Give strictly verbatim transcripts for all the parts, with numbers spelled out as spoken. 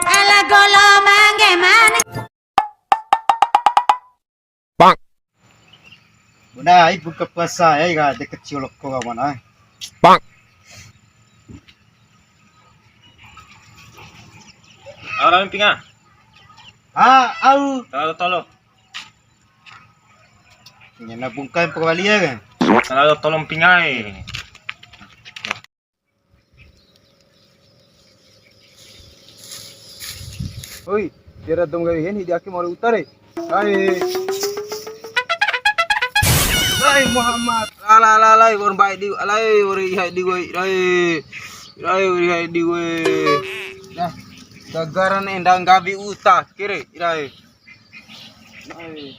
Ala golo mangge mane. Bang. Bunda, ai buka puasa ya, ga de kacil loko ka mana. Bang. Au ra mpinga. Ha, au. Talo tolo. Ngena bungkai mpaka wali ya kan? Talo tolo mpinga e. Oi, tiwara dou ma nggahi heni di ake malu utare. Hai. Hai Muhammad. La la la la, wa'ur mbai di, alai, wa'ur ihai di gue, rai. Rai, wa'ur ihai di gue. Nah, gagaran enda nggawi uta, kere, rai. Rai.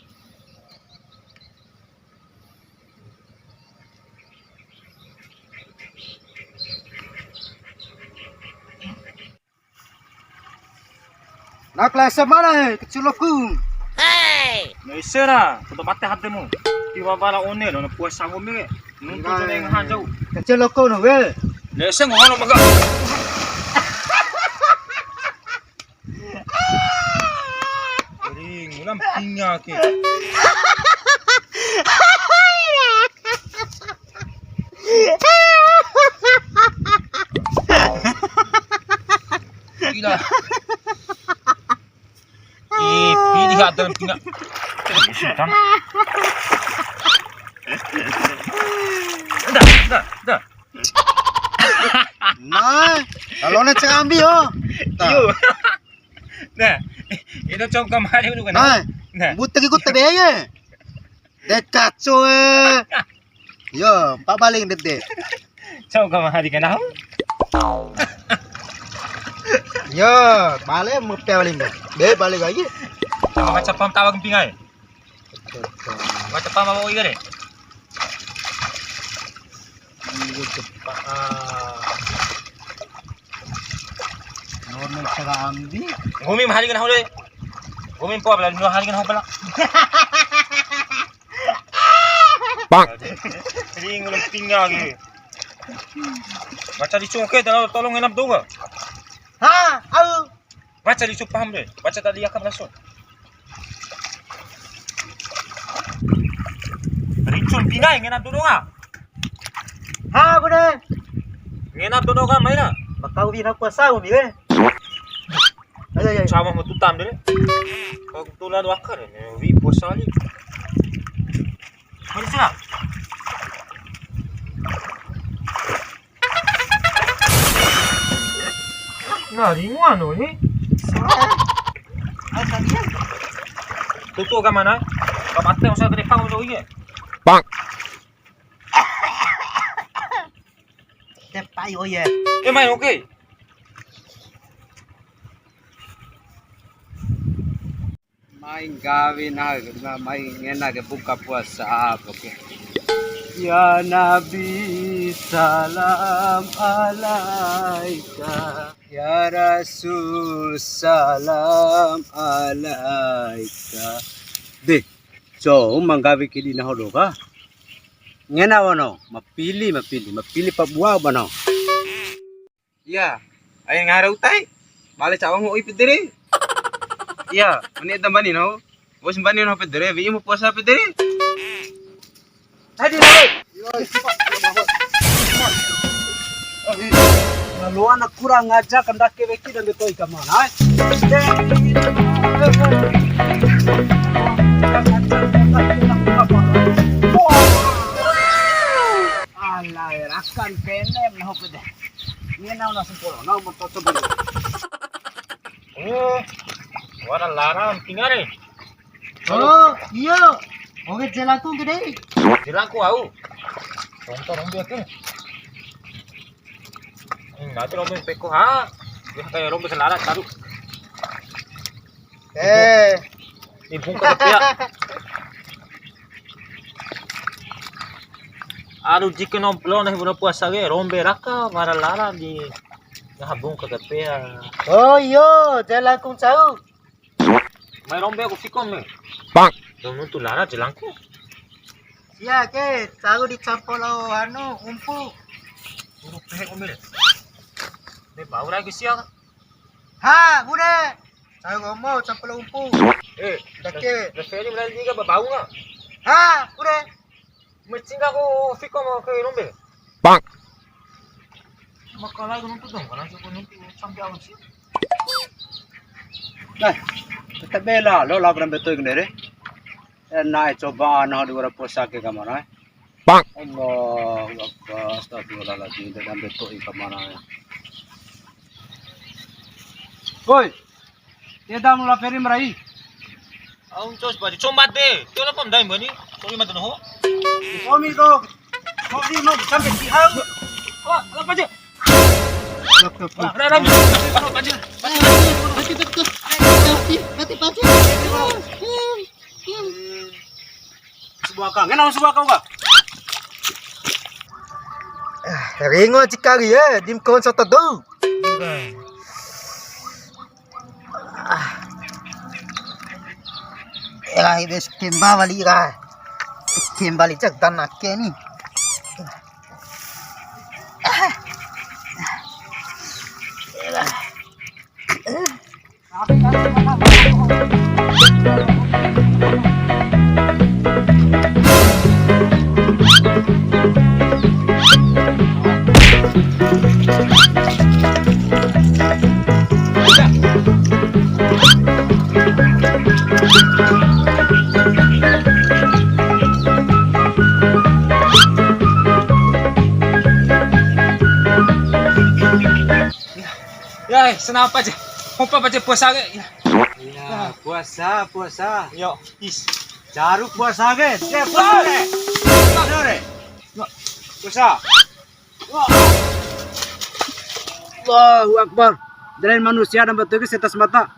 Na kelas mana, eh? Kecil loku. Hei. Na ese na, kuda mate hatemu. Tiwa bala one, na puasa ngomi ke. Nuntu. Enggak, jone yang hajau. Kecil loku no, we. Na ese ngono maka. Ring, ulam pinga ke. Gila. Eh, pilih ada pinga. Sudah. Dah, dah, dah. Nah, kalau nak cerambi yo. Iyo. Nah, itu cok kamari dulu kan. Nah, nah. Buta ki kuta be ya. De kaco e. Yo, pa baling de de. Cok kamari kan aku. Yo, bale mu pe baling de. Be balik lagi. Sama macam pam tawa kemping ai. Macam pam mau iya deh. Iya, cepat. Ah. Nono cara ambil. Nggomi ma hari kena hole. Nggomi po apalagi dua hari kena hole. Bang. Ring ulang tinggal gitu. Baca dicungke, tolong, tolong enak dong. Ha, au. Baca di paham deh. Baca tadi akam langsung. Ricun pina ngena dodo nga. Ha, bune. Ngena dodo nga maina. Makau bina puasa umi we. Ayo, ayo. Sama mau tutam deh. Kau tulan wakar ini. Wi puasa ni. Harusnya. Nah, ringu anu ni. Tutu ka mana? Ka mate masa tadi pang udah iya. Bang. Tepai oh iya. Eh, main oke. Mai nggawi nahu ke, mai ngena ke buka puasa apa ke. Ya Nabi, salam alaika. Ya Rasul, salam alaika. De, cou ma nggawi ke di nahu doho ka. Ngena wono, ma pili, ma pili, ma pili pa bua ba nahu. Iya, ai ngara utai. Bale cawa ngo'i pedere. Iya, mani eda mbani nahu. Bos mbani nahu pedere, wi'i mu puasa pedere. Tadi nahu. Lalu anak kurang ajar, kendake weki dan detoi kamana, eh? Alai, rakan penem nahu pede. Ngena una sempurna, mau toto dulu. Oh, wara lara mpinga re. Oh, iyo. Oke, jelangkung gede. Jelangkung au. Tonton rombe ake. Hmm, nanti rombe peko ha. Ya, kayak rombe selara taruh. Eh. Ni bungka ke pea. Aduh, jika nomplo nahi bulan puasa ke, rombe raka, wara lara di ngaha bungka ke pea. Oh, iyo, jelangkung cau. Mai rombe aku sikon me. Bang. Dong nuntu lara jelangkung. Iya, ke, cau dicampo lao anu, umpu. Uruk pehe omel. Be bau ra ke sia. Ha, bune. Saya ngomong sampai lumpuh. Eh, dake. Rasanya mulai juga bau nggak? Ha, bune. Mecingga ko fiko mo ke rombe. Bang. Makala ko nonton dong, karena aku nonton sampai awal sih. Nah, tetap bela lo lah, berapa betul gini deh. Eh, naik coba anak dua ratus sake kamar, eh. Bang. Allahu Akbar, astagfirullahaladzim, dan betul kamar, eh. Woi, Eda mu la Feri marai. Au ncos badi combat de. Tio la pom dai mbani. Sori mata noho. Komi ko. Komi mau sampai si hau. Wah, apa aja? Ada, ada. Apa aja? Mati, mati, mati. Mati, mati. Sebuah kang, kenapa sebuah kau kak? Ringo cikari ya, dim kon soto do. Ah. Ira, ibe skemba wali ira. Skemba wali cak dan ake ni. Ya, eh, senapa aja. Kompa aja puasa ke. Ya. Ya, puasa, puasa. Yo, is. Caru puasa ke. Ya, puasa ke. Puasa ke. Yo. Puasa. Allahu Akbar. Dari manusia dan batu ke setas mata.